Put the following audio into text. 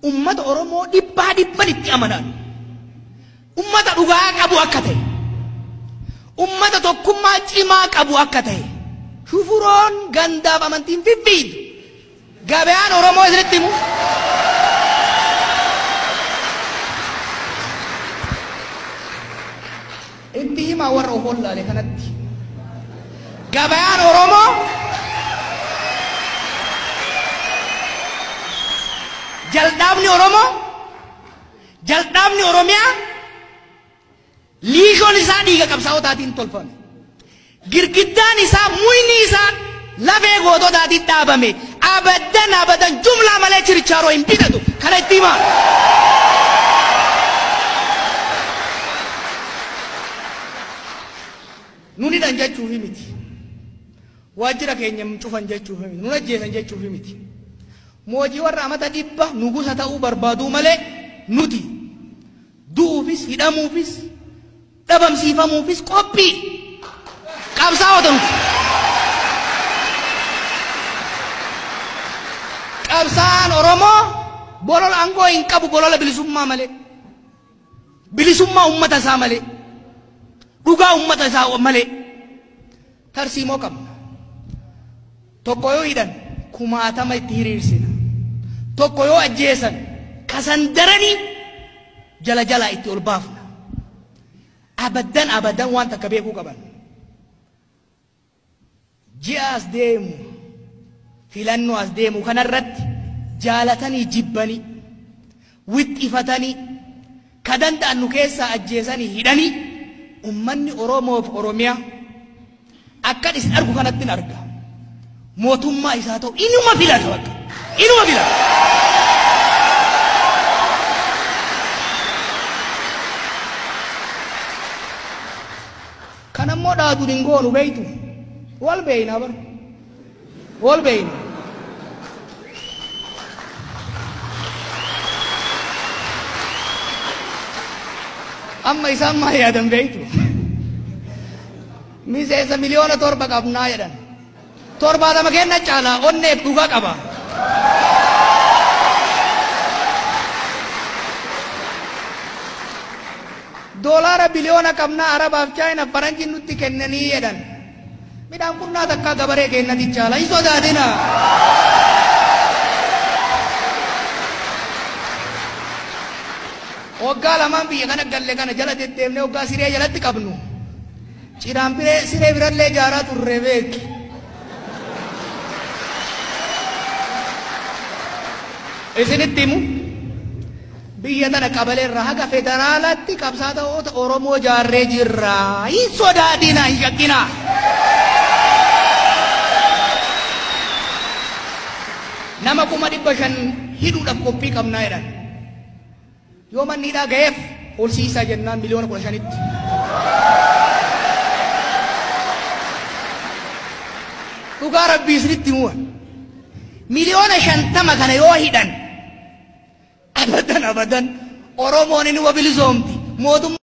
Ummata Oromoo dhibbaa dhibban itti amanan. Ummata dhugaa qabu akka ta'e. Ummata tokkummaa cimaa qabu akka ta'e. Shufuroon gandaaf amantiin fiffiidu. Gabayaan Oromoo isinitti himu. Itti himaa warra of wallaale kanatti. Gabayaan Oromoo jaldaabni Oromoo jaldaabni Oromiyaa liishoon isaa dhiiga qabsaa'otaatiin tolfame. Girgiddaan isaa muyni isaa lafee goototaatiin dhaabame. Abadan abadan jumlaa malee chirchaaroo hin bitatu. Kana itti himaa. Nun hidhan jechuufi miti. Waajjira keenya hin cufan jechuufi miti. Nun ajjeesan jechuufi miti. Moojii warra amata dhibba nugusa ta'uu barbaaduu malee nuti du'uufis hidhamuufis dhabamsiifamuufis qophii qabsaa'ota nuti. Qabsaa'aan Oromoo bolola aangoo hin qabu bolola bilisummaa malee. Bilisummaa uummata isaa malee. Dhugaa uummata isaa malee. Tarsiimoo qabna. Tokko yoo hidhan kumaatama itti hiriirsina. Tokko yoo ajjeesan kasan daranii jala jalaa itti ol baafna. Abadan abadan waan takka beekuu qaban. Ji'a as deemu filannoo as deemu kanarratti jaalatanii jibbanii wixxifatanii ka danda'an nu keessaa ajjeesanii hidhanii ummanni Oromoof Oromiyaa akka isin argu kanatti hin arga. Mootummaa isaa ta'u inuma filata bakka. Inuma filata. Kan ammoo dhaatuun hin goonu beeytu. Wal beeyna bar. Wal beeyna. Amma isaan maal yaadan beeytu? Miseensa 7 miliyoona qabnaa jedhan. 70 kenna caalaa onneef dhugaa qaba. Doolaara biliyoona qabnaa Arabaaf Chaayinaaf faranjiin nutti kennanii jedhan. Midhaan qunnaa takkaa gabaree kennati caala. Hin sodaatina. Waggaa lamaan biyya kana galle kana jala deddeemnee waggaa siree jalatti qabnu. Ciraan biree siree birallee ijaaraa turre beeki. Isinitti himu biyya tana qabalee irraa haga federaalaatti qabsaa'ota Oromoo jaarree jirra. Hin sodaatina, hin shakkina. Nama 500,000 hidhuudhaaf qophii qabnaa jedhan. Yoo manni hidhaa ga'eef horsiisaa jennaan 15 miliyoonatti. Dhugaa rabbii isinitti himuun. 50 miliyoona kana yoo hidhan abadan abadan Oromoon inni bilisoomti. Mootummaa